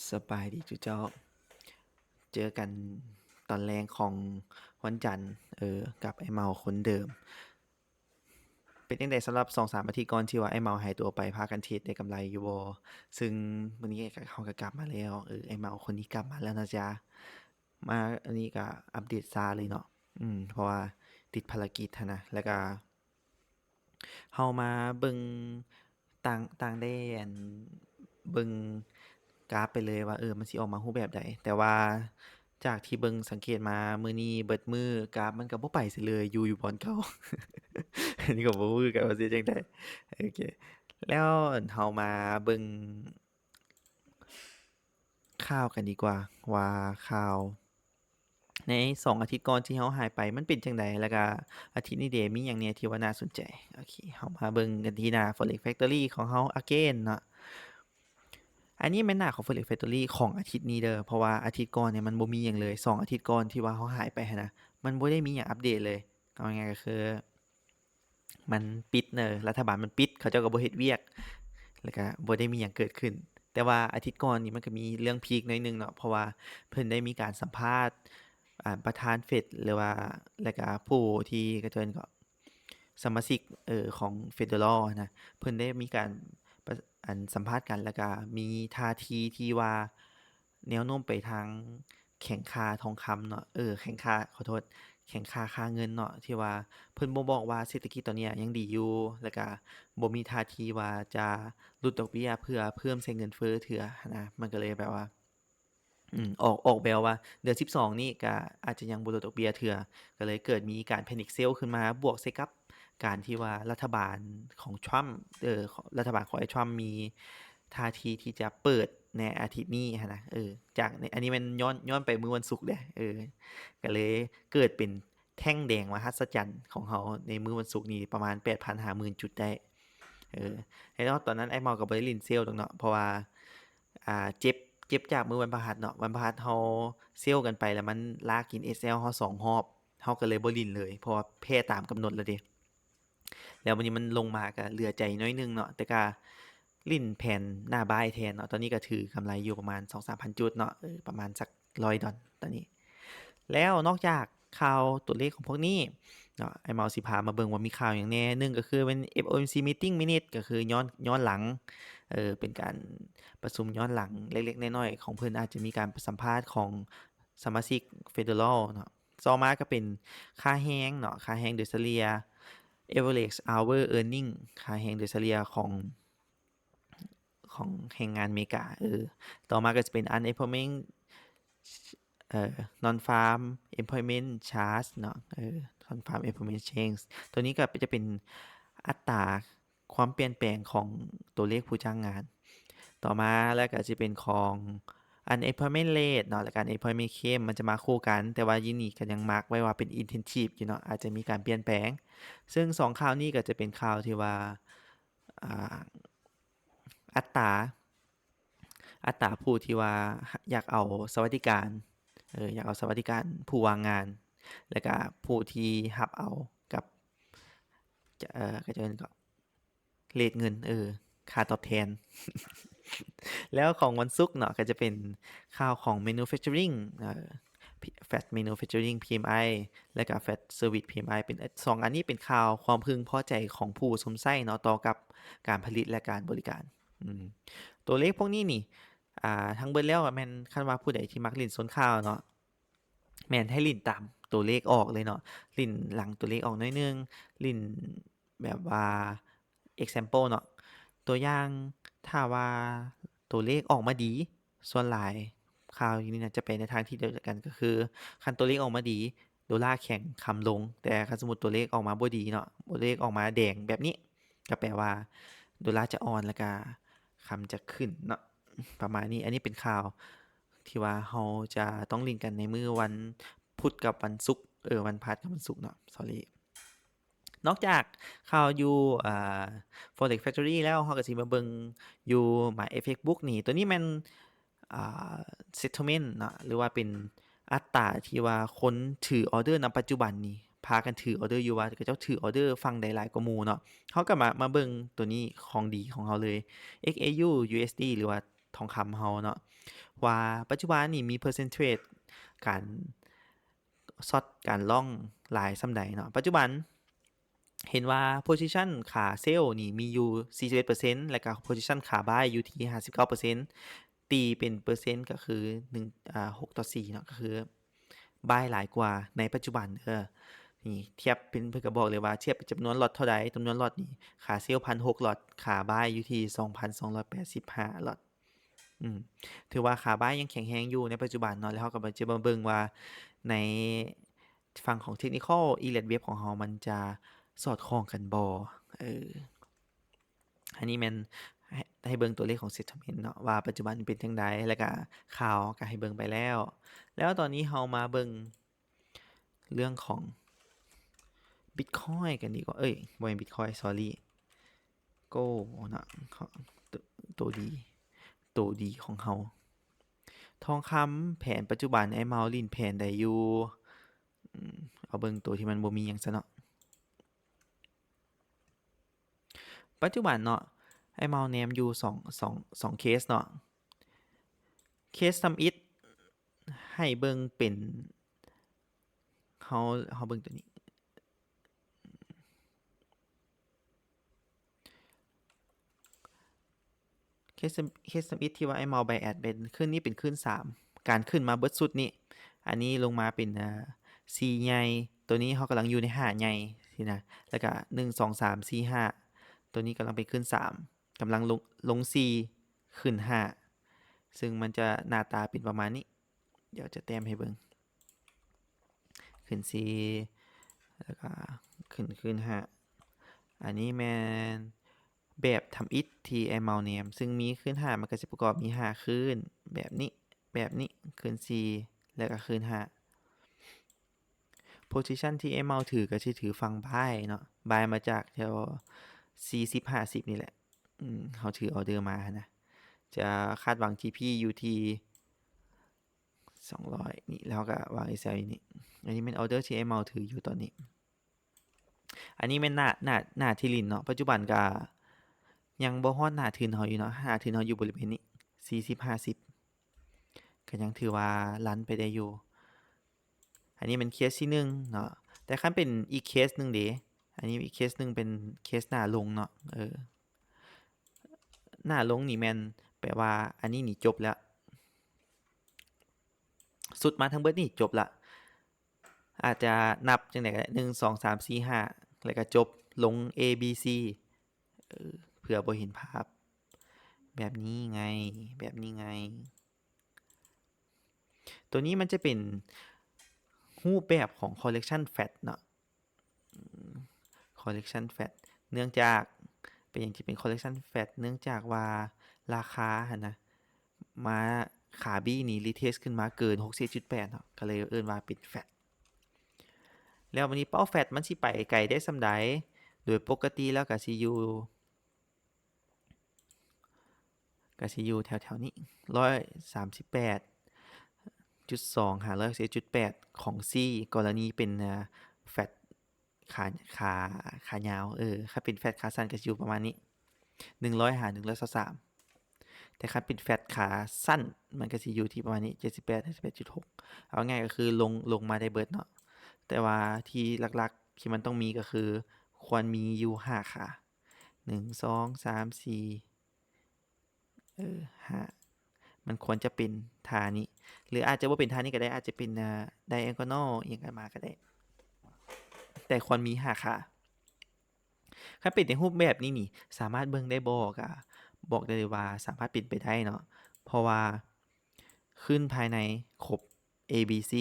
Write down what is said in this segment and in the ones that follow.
ສະບາຍດີຈຸເຈົ້າ ເຈີກັນຕອນແລງຂອງວັນຈັນ ເອີ ກັບອ້າຍເມົາຄົນເດີມ. ເປັນຈັ່ງໃດສຳລັບສອງສາມອາທິດກ່ອນທີ່ວ່າອ້າຍເມົາຫາຍຕົວໄປ ພາກັນເທຣດໄດ້ກຳໄລຢູ່ບໍ່? ເຊິ່ງມື້ນີ້ເຮົາກໍກັບມາແລ້ວ ເອີ ອ້າຍເມົາຄົນນີ້ກັບມາແລ້ວນະຈ໊ະ. ມາອັນນີ້ກໍອັບເດດຊ້າເລີຍເນາະ ອືມ ເພາະວ່າຕິດພາລະກິດຫັ້ນນະ ແລ້ວກໍ ເຮົາມາເບິ່ງຕ່າງ ຕ່າງແດນ ເບິ່ງກາຟໄປເລີຍວ່າ ເອີ ມັນຊິອອກມາຮູບແບບໃດ. ແຕ່ວ່າຈາກທີ່ເບິ່ງສັງເກດມາ ມື້ນີ້ເບິດມື້ກາຟມັນກໍບໍ່ໄປໃສເລີຍ ຢູ່ ຢູ່ບ່ອນເກົ່າ. ອັນນີ້ກໍບໍ່ຮູ້ຄືກັນວ່າຊິເຮັດຈັ່ງໃດ. ໂອເຄ ແລ້ວເຮົາມາເບິ່ງຂ່າວກັນດີກວ່າ ວ່າຂ່າວ ໃນສອງອາທິດກ່ອນທີ່ເຮົາຫາຍໄປມັນເປັນຈັ່ງໃດ ແລ້ວກະອາທິດນີ້ເດ ມີຫຍັງແດ່ທີ່ວ່າໜ້າສົນໃຈ. ໂອເຄ ເຮົາມາເບິ່ງກັນທີ່ໜ້າ Forex Factory ຂອງເຮົາ again ເນາະ. ອັນນີ້ແມ່ນໜ້າຂອງ Forex Factory ຂອງອາທິດນີ້ເດີ ເພາະວ່າອາທິດກ່ອນນີ້ມັນບໍ່ມີຫຍັງເລີຍ. ສອງອາທິດກ່ອນທີ່ວ່າເຮົາຫາຍໄປຫັ້ນນະ ມັນບໍ່ໄດ້ມີຫຍັງອັບເດດເລີຍ. ເອົາງ່າຍໆກໍຄື ມັນປິດເນີ ລັດຖະບານມັນປິດ ເຂົາເຈົ້າກໍບໍ່ເຮັດວຽກ ແລ້ວກໍບໍ່ໄດ້ມີຫຍັງເກີດຂຶ້ນ. ແຕ່ວ່າອາທິດກ່ອນນີ້ມັນກໍມີເລື່ອງພີກໜ້ອຍໜຶ່ງເນາະ ເພາະວ່າເພິ່ນໄດ້ມີການສຳພາດ ອາ ປະທານເຟດ ຫຼືວ່າ ແລ້ວກໍຜູ້ທີ່ ເຂົາເອີ້ນກໍ ສະມາຊິກ ເອີ ຂອງ Federal ນະ ເພິ່ນໄດ້ມີການປະ ອັນ ສຳພາດກັນ ແລ້ວກໍມີທ່າທີທີ່ວ່າ ແນວໂນ້ມໄປທາງແຂງຄ່າທອງຄຳເນາະ ເອີ ແຂງຄ່າ ຂໍໂທດ ແຂງຄ່າ ຄ່າເງິນເນາະ ທີ່ວ່າເພິ່ນບໍ່ບອກວ່າເສດຖະກິດຕອນນີ້ຍັງດີຢູ່ ແລ້ວກະບໍ່ມີທ່າທີວ່າຈະຫຼຸດດອກເບ້ຍເພື່ອເພີ່ມໃສ່ເງິນເຟີ້ເທື່ອຫັ້ນນະ. ມັນກໍເລີຍແບບວ່າ ອືມ ອອກ ອອກແບບວ່າເດືອນສິບສອງນີ້ກະອາດຈະຍັງບໍ່ຫຼຸດດອກເບ້ຍເທື່ອ ກໍເລີຍເກີດມີການ panic sell ຂຶ້ນມາ ບວກໃສ່ກັບການທີ່ວ່າລັດຖະບານຂອງ Trump ເອີ ລັດຖະບານຂອງອ້າຍ Trump ມີທ່າທີທີ່ຈະເປີດໃນອາທິດນີ້ຫັ້ນນະ ເອີ ຈາກ ອັນນີ້ແມ່ນຍ້ອນ ຍ້ອນໄປມື້ວັນສຸກເດ້ ເອີ ກໍເລີຍເກີດເປັນແທ່ງແດງມະຫັດສະຈັນຂອງເຮົາໃນມື້ວັນສຸກນີ້ປະມານແປດພັນຫາໝື່ນຈຸດໄດ້ ເອີ ແລ້ວຕອນນັ້ນອ້າຍເມົາກໍບໍ່ໄດ້ຫຼິ້ນ sell ດອກເນາະ ເພາະວ່າ ອ່າ ເຈັບ ເຈັບຈາກມື້ວັນພະຫັດເນາະ ວັນພະຫັດເຮົາ sell ກັນໄປ ແລ້ວມັນລາກກິນ SL ເຮົາສອງຮອບ ເຮົາກໍເລີຍບໍ່ຫຼິ້ນເລີຍ ເພາະວ່າແພ້ຕາມກຳນົດແລ້ວເດ້. ແລ້ວມື້ນີ້ມັນລົງມາກໍເຫຼືອໃຈໜ້ອຍໜຶ່ງເນາະ ແຕ່ກໍຫຼິ້ນແຜນໜ້າບາຍແທນເນາະ. ຕອນນີ້ກໍຖືກຳໄລຢູ່ປະມານສອງສາມພັນຈຸດເນາະ ເອີ ປະມານສັກຮ້ອຍດອນຕອນນີ້. ແລ້ວນອກຈາກຂ່າວຕົວເລກຂອງພວກນີ້ເນາະ ອ້າຍເມົາຊິພາມາເບິ່ງວ່າມີຂ່າວຫຍັງແດ່. ໜຶ່ງກໍຄືແມ່ນ FOMC meeting minute ກໍຄືຍ້ອນ ຍ້ອนຫຼັງ ເອີ ເປັນການປະຊຸມຍ້ອນຫຼັງເລັກໆນ້ອຍໆຂອງເພິ່ນ ອາດຈະມີການສຳພາດຂອງສະມາຊິກ Federal ເນາະ. ຕໍ່ມາກໍເປັນຄ່າແຮງເນາະ ຄ່າແຮງໂດຍສະເລ່ຍ average hour earning ຄ່າແຮງໂດຍສະເລ່ຍຂອງ ຂອງແຮງງານເມກາ ເອີ ຕໍ່ມາກໍຈະເປັນ unemployment ເອີ non farm employment charge ເນາະ ເອີ non farm employment change ຕົວນີ້ກໍຈະເປັນອັດຕາຄວາມປ່ຽນແປງຂອງຕົວເລກຜູ້ຈ້າງງານ. ຕໍ່ມາແລ້ວກໍຈະເປັນຂອງ unemployment rate ເນາະ ແລ້ວກໍ unemployment claim ມັນຈະມາຄູ່ກັນ ແຕ່ວ່າຢູ່ນີ້ກໍຍັງມາກໄວ້ວ່າເປັນ intensive ຢູ່ເນາະ ອາດຈະມີການປ່ຽນແປງ. ເຊິ່ງສອງຂ່າວນີ້ກໍຈະເປັນຂ່າວທີ່ວ່າ ອ່າ ອັດຕາ ອັດຕາຜູ້ທີ່ວ່າຢາກເອົາສະຫວັດດີການ ເອີ ຢາກເອົາສະຫວັດດີການຜູ້ວ່າງງານ ແລ້ວກະຜູ້ທີ່ຮັບເອົາກັບ ເອີ ເຂົາເອີ້ນກໍເຣດເງິນ ເອີ ຄ່າຕອບແທນ. ແລ້ວຂອງວັນສຸກເນາະ ກໍຈະເປັນຂ່າວຂອງ manufacturing ເອີ flat manufacturing PMI ແລະກະ flat service PMI ເປັນ ສອງອັນນີ້ເປັນຂ່າວຄວາມເພິ່ງພໍໃຈຂອງຜູ້ຊົມໃຊ້ເນາະ ຕໍ່ກັບການຜະລິດ ແລະ ການບໍລິການ. ອືມ ຕົວເລກພວກນີ້ນີ້ ອ່າ ທັງເບິດແລ້ວແມ່ນ ຄັນວ່າຜູ້ໃດທີ່ມັກຫຼິ້ນຊົນຂ່າວເນາະ ແມ່ນໃຫ້ຫຼິ້ນຕາມຕົວເລກອອກເລີຍເນາະ ຫຼິ້ນຫຼັງຕົວເລກອອກໜ້ອຍໜຶ່ງ ຫຼິ້ນແບບວ່າ example ເນາະ ຕົວຢ່າງ ຖ້າວ່າຕົວເລກອອກມາດີ ສ່ວນຫຼາຍຂ່າວຢູ່ນີ້ນະ ຈະໄປໃນທາງທີ່ດຽວກັນ ກໍຄືຄັນຕົວເລກອອກມາດີ ໂດລາແຂງ ຄຳລົງ ແຕ່ຄັນສົມມຸດຕົວເລກອອກມາບໍ່ດີເນາະ ຕົວເລກອອກມາແດງແບບນີ້ ກໍແປວ່າໂດລາຈະອ່ອນ ແລ້ວກະຄຳຈະຂຶ້ນເນາະ ປະມານນີ້. ອັນນີ້ເປັນຂ່າວທີ່ວ່າເຮົາຈະຕ້ອງຫຼິ້ນກັນໃນມື້ວັນພຸດກັບວັນສຸກ ເອີ ວັນພະຫັດກັບວັນສຸກເນາະ sorry. ນອກຈາກຂ່າວຢູ່ ອ່າ Forex Factory ແລ້ວ ເຮົາກໍຊິມາເບິ່ງຢູ່ MyFX Book ນີ້ ຕົວນີ້ແມ່ນ ອ່າ sentiment ເນາະ ຫຼືວ່າເປັນອັດຕາທີ່ວ່າຄົນຖືອໍເດີນຳປັດຈຸບັນນີ້ ພາກັນຖືອໍເດີຢູ່ ວ່າເຂົາເຈົ້າຖືອໍເດີຝັ່ງໃດຫຼາຍກວ່າໝູ່ເນາະ. ເຮົາກໍມາ ມາເບິ່ງຕົວນີ້ ຂອງດີຂອງເຮົາເລີຍ XAU USD ຫຼືວ່າ ທອງຄຳເຮົາເນາະ ວ່າປັດຈຸບັນນີ້ມີເປີເຊັນເທຣດການຊັອດ ການລອງຫຼາຍສ່ຳໃດເນາະ. ປັດຈຸບັນເຫັນວ່າ position ຂາເຊວນີ້ມີຢູ່ສີ່ສິບເອັດເປີເຊັນ ແລ້ວກໍ position ຂາບາຍຢູ່ທີ່ຫ້າສິບເກົ້າເປີເຊັນ ຕີເປັນເປີເຊັນກໍຄືໜຶ່ງ ອາ ຫົກຕໍ່ສີ່ເນາະ ກໍຄືບາຍຫຼາຍກວ່າໃນປັດຈຸບັນເດີ. ນີ້ທຽບເປັນ ເພິ່ນກໍບອກເລີຍວ່າທຽບເປັນຈຳນວນລັອດເທົ່າໃດ, ຈຳນວນລັອດນີ້ ຂາເຊວພັນຫົກລັອດ, ຂາບາຍຢູ່ທີ່ສອງພັນສອງຮ້ອຍແປດສິບຫ້າລັອດ. ອືມ ຖືວ່າຂາບາຍຍັງແຂງແຮງຢູ່ໃນປັດຈຸບັນເນາະ. ແລ້ວເຮົາກໍຈະມາເບິ່ງວ່າໃນຝັ່ງຂອງ Technical Elliott Wave ຂອງເຮົາ ມັນຈະສອດຄ່ອງກັນບໍ່. ເອີ ອັນນີ້ແມ່ນໃຫ້ ໃຫ້ເບິ່ງຕົວເລກຂອງ sentiment ເນາະ ວ່າປັດຈຸບັນເປັນຈັ່ງໃດ ແລ້ວກະຂ່າວກໍໃຫ້ເບິ່ງໄປແລ້ວ. ແລ້ວຕອນນີ້ເຮົາມາເບິ່ງເລື່ອງຂອງ Bitcoin ກັນດີກວ່າ. ເອີຍ ບໍ່ແມ່ນ Bitcoin sorry Gold ເນາະ ໂຕ ໂຕດີ ໂຕດີຂອງເຮົາ. ທອງຄຳແຜນປັດຈຸບັນ ອ້າຍເມົາຫຼິ້ນແຜນໃດຢູ່? ອືມ ເອົາເບິ່ງໂຕທີ່ມັນບໍ່ມີຫຍັງຊະເນາະ. ປັດຈຸບັນເນາະ ອ້າຍເມົາແນມຢູ່ສອງ ສອງ ສອງເຄສເນາະ. ເຄສທຳອິດໃຫ້ເບິ່ງເປັນ ເຮົາ ເຮົາເບິ່ງຕົວນີ້ ເຄສ ເຄສທຳອິດທີ່ວ່າອ້າຍເມົາ bias ເປັນ ຄືນນີ້ເປັນຄືນສາມ ການຂຶ້ນມາເບິດຊຸດນີ້. ອັນນີ້ລົງມາເປັນ ເອີ ສີ່ໃຫຍ່ ຕົວນີ້ເຮົາກຳລັງຢູ່ໃນຫ້າໃຫຍ່ຊີ້ນະ ແລ້ວກະໜຶ່ງ ສອງ ສາມ ສີ່ ຫ້າ ຕົວນີ້ກຳລັງເປັນຄືນສາມ ກຳລັງລົງ ລົງສີ່ ຂຶ້ນຫ້າ ຊຶ່ງມັນຈະໜ້າຕາເປັນປະມານນີ້. ດຽວຈະແຕ້ມໃຫ້ເບິ່ງ ຂຶ້ນສີ່ ແລ້ວກະຂຶ້ນ ຂຶ້ນຫ້າ. ອັນນີ້ແມ່ນແບບທຳອິດທີ່ອ້າຍເມົາແນມ ຊຶ່ງມີຂຶ້ນຫ້າ ມັນກະຊິປະກອບມີຫ້າຄືນ ແບບນີ້ ແບບນີ້ ຂຶ້ນສີ່ ແລ້ວກະຂຶ້ນຫ້າ. ໂພຊິຊັນທີ່ອ້າຍເມົາຖືກະຊິຖືຝັ່ງບາຍເນາະ ບາຍມາຈາກແຖວສີ່ສິບ ຫ້າສິບນີ້ແຫຼະ. ອືມ ເຮົາຖືອໍເດີມາຫັ້ນນະ ຈະຄາດຫວັງ GP ຢູ່ທີ່ສອງຮ້ອຍນີ້ ແລ້ວເຮົາກະວາງ SL ຢູ່ນີ້. ອັນນີ້ແມ່ນອໍເດີທີ່ອ້າຍເມົາຖືຢູ່ຕອນນີ້. ອັນນີ້ແມ່ນໜ້າ ໜ້າ ໜ້າທີ່ຫຼິ້ນເນາະ ປັດຈຸບັນກະຍັງບໍ່ຮອດໜ້າທຶນເຮົາຢູ່ເນາະ ໜ້າທຶນເຮົາຢູ່ບໍລິເວນນີ້ ສີ່ສິບ ຫ້າສິບ ກະຍັງຖືວ່າຣັນໄປໄດ້ຢູ່. ອັນນີ້ແມ່ນເຄສທີໜຶ່ງເນາະ ແຕ່ຄັນເປັນອີກເຄສໜຶ່ງເດ ອັນນີ້ອີກເຄສໜຶ່ງເປັນເຄສໜ້າລົງເນາະ ເອີ ໜ້າລົງນີ້ແມ່ນແປວ່າອັນນີ້ນີ້ຈົບແລ້ວ ຊຸດມາທັງເບິດນີ້ຈົບລະ ອາດຈະນັບຈັ່ງໃດກໍໄດ້ ໜຶ່ງ ສອງ ສາມ ສີ່ ຫ້າ ແລ້ວກໍຈົບ ລົງ A B C ເອີ ເພື່ອບໍ່ເຫັນພາບ ແບບນີ້ໄງ ແບບນີ້ໄງ. ຕົວນີ້ມັນຈະເປັນຮູບແບບຂອງ correction flat ເນາະ correction flat ເນື່ອງຈາກ ເປັນຫຍັງຈຶ່ງເປັນ correction flat ເນື່ອງຈາກວ່າລາຄາຫັ້ນນະ ມາ ຂາບີນີ້ retest ຂຶ້ນມາເກີນຫົກສິບເອັດຈຸດແປດເນາະ ກໍເລີຍເອີ້ນວ່າເປັນ flat. ແລ້ວບັດນີ້ເປົ້າ flat ມັນຊິໄປໄກໄດ້ສ່ຳໃດ? ໂດຍປົກກະຕິແລ້ວກໍຊິຢູ່ ກໍຊິຢູ່ແຖວໆນີ້ ຮ້ອຍສາມສິບແປດຈຸດສອງ ຫາ ຮ້ອຍສິບເອັດຈຸດແປດ ຂອງ C ກໍລະນີເປັນ flat ຂາ ຂາ ຂາຍາວ ເອີ ຄັນເປັນ flat ຂາສັ້ນກໍຊິຢູ່ປະມານນີ້ ໜຶ່ງຮ້ອຍ ຫາ ໜຶ່ງຮ້ອຍຊາວສາມ ແຕ່ຄັນເປັນ flat ຂາສັ້ນ ມັນກໍຊິຢູ່ທີ່ປະມານນີ້ ເຈັດສິບແປດ ຫ້າສິບແປດຈຸດຫົກ ເອົາງ່າຍກໍຄືລົງ ລົງມາໄດ້ເບິດເນາະ ແຕ່ວ່າທີ່ຫຼັກໆທີ່ມັນຕ້ອງມີກໍຄື ຄວນມີຢູ່ຫ້າຂາ ໜຶ່ງ ສອງ ສາມ ສີ່ ເອີ ຫ້າ ມັນຄວນຈະເປັນທ່ານີ້ ຫຼືອາດຈະບໍ່ເປັນທ່ານີ້ກໍໄດ້ ອາດຈະເປັນ diagonal ອີ່ຫຍັງກັນມາກໍໄດ້ ແຕ່ຄວນມີຫ້າຂາ. ຄັນເປັນໃນຮູບແບບນີ້ນີ້ ສາມາດເບິ່ງໄດ້ບໍ່? ກໍບອກໄດ້ເລີຍວ່າສາມາດເປັນໄປໄດ້ເນາະ ເພາະວ່າ ຄືນພາຍໃນຄົບ A B C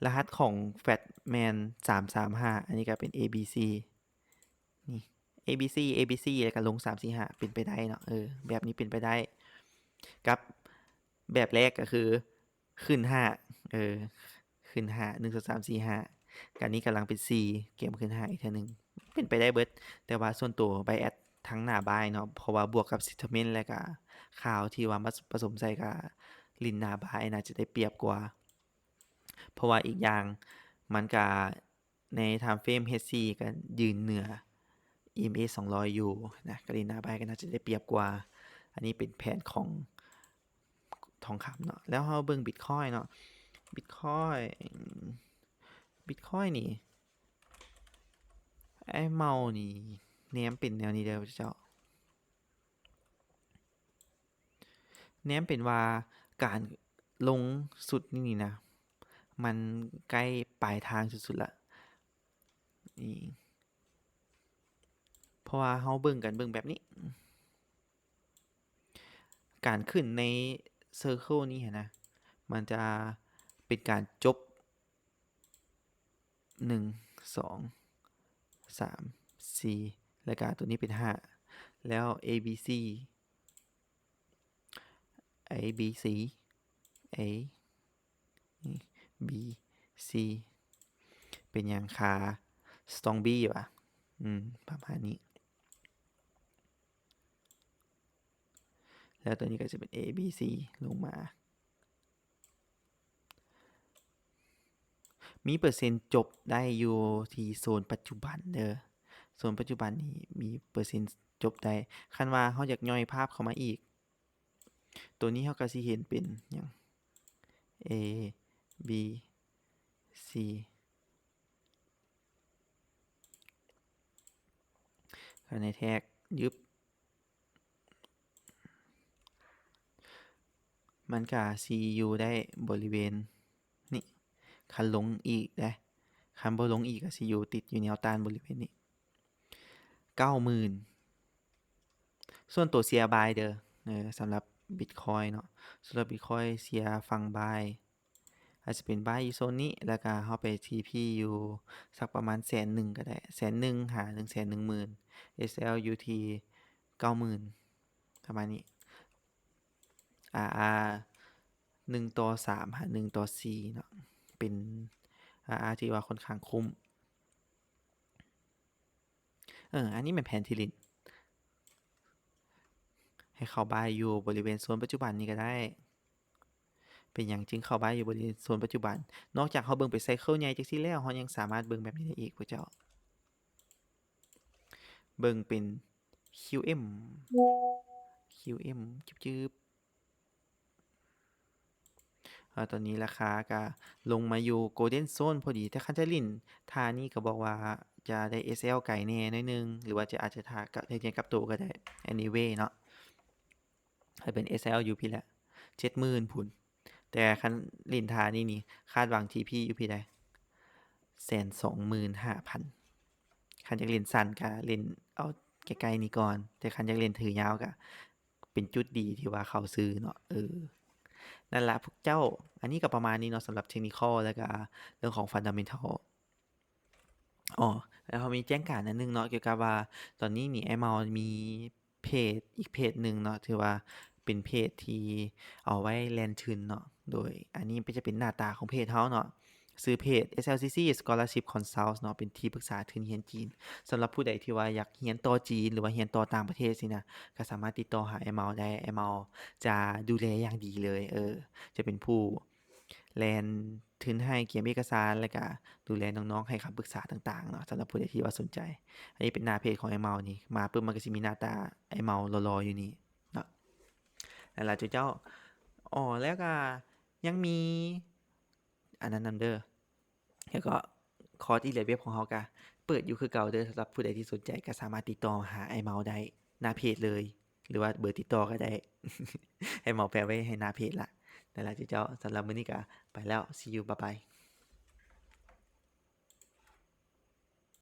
ລະຫັດຂອງ flat ແມ່ນ ສາມສາມຫ້າ ອັນນີ້ກໍເປັນ A B C ນີ້ A B C A B C ແລ້ວກໍລົງ ສາມ ສີ່ ຫ້າ ເປັນໄປໄດ້ເນາະ ເອີ ແບບນີ້ເປັນໄປໄດ້ ກັບແບບແລກກໍຄືຂຶ້ນຫ້າ ເອີ ຂຶ້ນຫ້າ ໜຶ່ງ ສອງ ສາມ ສີ່ ຫ້າ ກະນີ້ກຳລັງເປັນສີ່ ກຽມຂຶ້ນຫ້າອີກເທື່ອໜຶ່ງ ເປັນໄປໄດ້ເບິດ ແຕ່ວ່າສ່ວນໂຕ bias ທາງໜ້າບາຍເນາະ ເພາະວ່າບວກກັບ sentiment ແລ້ວກະຂ່າວທີ່ວ່າມາປະສົມໃສ່ ກະຫຼິ້ນໜ້າບາຍໜ້າຈະໄດ້ປຽບກວ່າ ເພາະວ່າອີກຢ່າງມັນກະ ໃນ time frame H C ກໍຢືນເໜືອ E M A ສອງຮ້ອຍຢູ່ນະ ກະຫຼິ້ນໜ້າບາຍກໍໜ້າຈະໄດ້ປຽບກວ່າ. ອັນນີ້ເປັນແຜນຂອງ ທອງຄຳເນາະ. ແລ້ວເຮົາເບິ່ງ Bitcoin ເນາະ, Bitcoin Bitcoin ນີ້ ອ້າຍເມົານີ້ແນມເປັນແນວນີ້ເດີເຈົ້າ, ແນມເປັນວ່າການລົງຊຸດນີ້ນີ້ນະ ມັນໃກ້ປາຍທາງສຸດໆລະ. ນີ້ ເພາະວ່າເຮົາເບິ່ງກັນ ເບິ່ງແບບນີ້ ການຂຶ້ນໃນ Circle ນີ້ຫັ້ນນະ ມັນຈະເປັນການຈົບ ໜຶ່ງ ສອງ ສາມ ສີ່ ແລ້ວກະໂຕນີ້ເປັນຫ້າ ແລ້ວ A B C A B C A B C ເປັນຫຍັງຂາ Strong B ຫວາ? ອືມ ປະມານນີ້. ແລ້ວໂຕນີ້ກໍຈະເປັນ A B C ລົງມາ. ມີເປີເຊັນຈົບໄດ້ຢູ່ທີ່ໂຊນປັດຈຸບັນເດີ. ໂຊນປັດຈຸບັນນີ້ມີເປີເຊັນຈົບໄດ້. ຄັນວ່າເຮົາຢາກຍ່ອຍພາບເຂົ້າມາອີກ ໂຕນີ້ເຮົາກໍຊິເຫັນເປັນຫຍັງ A B C ໃນແທັກ ຍຶບ ມັນກະຊິຢູ່ໄດ້ບໍລິເວນນີ້ ຄັນລົງອີກເດ້ ຄັນບໍ່ລົງອີກກະຊິຢູ່ ຕິດຢູ່ແນວຕ້ານບໍລິເວນນີ້ ເກົ້າໝື່ນ. ສ່ວນໂຕເຊຍບາຍເດີ ເອີ ສຳລັບ Bitcoin ເນາະ, ສຳລັບ Bitcoin ເຊຍຝັ່ງບາຍ ອາດຈະເປັນບາຍຢູ່ໂຊນນີ້ ແລ້ວກະເຮົາໄປ TP ຢູ່ສັກປະມານແສນໜຶ່ງກໍໄດ້ ແສນໜຶ່ງຫາໜຶ່ງແສນໜຶ່ງໝື່ນ SL ຢູ່ທີ່ເກົ້າໝື່ນ ປະມານນີ້. RR ໜຶ່ງຕໍ່ສາມຫາໜຶ່ງຕໍ່ສີ່ເນາະ ເປັນ RR ທີ່ວ່າຂ້ອນຂ້າງຄຸ້ມ. ເອີ ອັນນີ້ແມ່ນແຜນທີ່ຫຼິ້ນ ໃຫ້ເຂົ້າບາຍຢູ່ບໍລິເວນໂຊນປັດຈຸບັນນີ້ກໍໄດ້. ເປັນຫຍັງຈຶ່ງເຂົ້າບາຍຢູ່ບໍລິເວນໂຊນປັດຈຸບັນ? ນອກຈາກເຮົາເບິ່ງເປັນ Cycle ໃຫຍ່ຈັ່ງຊີ້ແລ້ວ ເຮົາຍັງສາມາດເບິ່ງແບບນີ້ໄດ້ອີກ ພວກເຈົ້າ. ເບິ່ງເປັນ QM QM ຈຶບໆ ອາ ຕອນນີ້ລາຄາກະລົງມາຢູ່ Golden Zone ພໍດີ, ແຕ່ຄັນຈະຫຼິ້ນທ່ານີ້ກໍບອກວ່າຈະໄດ້ SL ໄກແດ່ໜ້ອຍໜຶ່ງ ຫຼືວ່າຈະ ອາດຈະຖ້າກັບ ເຮັດຫຍັງກັບໂຕກໍໄດ້ anyway ເນາະ. ໃຫ້ເປັນ SL ຢູ່ພີ້ແຫຼະ ເຈັດໝື່ນພຸ້ນ, ແຕ່ຄັນຫຼິ້ນທ່ານີ້ນີ້ ຄາດຫວັງ TP ຢູ່ພີ້ໃດ ແສນສອງໝື່ນຫ້າພັນ. ຄັນຢາກຫຼິ້ນສັ້ນກະຫຼິ້ນເອົາໃກ້ໆນີ້ກ່ອນ, ແຕ່ຄັນຢາກຫຼິ້ນຖືຍາວກະ ເປັນຈຸດດີທີ່ວ່າເຂົ້າຊື້ເນາະ. ເອີ ນັ້ນລະພວກເຈົ້າ, ອັນນີ້ກໍປະມານນີ້ເນາະ ສຳລັບ Technical ແລ້ວກະເລື່ອງຂອງ Fundamental. ອໍ ແລ້ວເຮົາມີແຈ້ງການອັນໜຶ່ງເນາະ ກ່ຽວກັບວ່າຕອນນີ້ນີ້ ອ້າຍເມົາມີເພຈອີກເພຈໜຶ່ງເນາະ ຖືວ່າເປັນເພຈທີ່ເອົາໄວ້ແລ່ນທຶນເນາະ. ໂດຍອັນນີ້ກໍຈະເປັນໜ້າຕາຂອງເພຈເຮົາເນາະ. ຊື່ເພຈ SLCC Scholarship Consult ເນາະ, ເປັນທີ່ປຶກສາທຶນຮຽນຈີນ. ສຳລັບຜູ້ໃດທີ່ວ່າຢາກຮຽນຕໍ່ຈີນ ຫຼືວ່າຮຽນຕໍ່ຕ່າງປະເທດຊີ້ນະ ກໍສາມາດຕິດຕໍ່ຫາອ້າຍເມົາໄດ້. ອ້າຍເມົາຈະດູແລຢ່າງດີເລີຍ. ເອີ ຈະເປັນຜູ້ແລ່ນທຶນໃຫ້, ກຽມເອກະສານ ແລ້ວກະດູແລນ້ອງໆ ໃຫ້ຄຳປຶກສາຕ່າງໆເນາະ. ສຳລັບຜູ້ໃດທີ່ວ່າສົນໃຈ, ອັນນີ້ເປັນໜ້າເພຈຂອງອ້າຍເມົານີ້. ມາປຶບ ມັນກໍຊິມີໜ້າຕາອ້າຍເມົາຫຼໍ່ໆຢູ່ນີ້ເນາະ. ນັ້ນລະເຈົ້າ. ອໍ ແລ້ວກະຍັງມີ ອັນນັ້ນນຳເດີ ແລ້ວກໍຄອສອີເລັດເວັບຂອງເຮົາກະເປີດຢູ່ຄືເກົ່າເດີ. ສຳລັບຜູ້ໃດທີ່ສົນໃຈກໍສາມາດຕິດຕໍ່ຫາອ້າຍເມົາໄດ້ໜ້າເພຈເລີຍ ຫຼືວ່າເບີຕິດຕໍ່ກໍໄດ້, ອ້າຍເມົາແປະໄວ້ໃຫ້ໜ້າເພຈລະ. ນັ້ນລະເຈົ້າ, ສຳລັບມື້ນີ້ກະໄປແລ້ວ. See you, bye bye.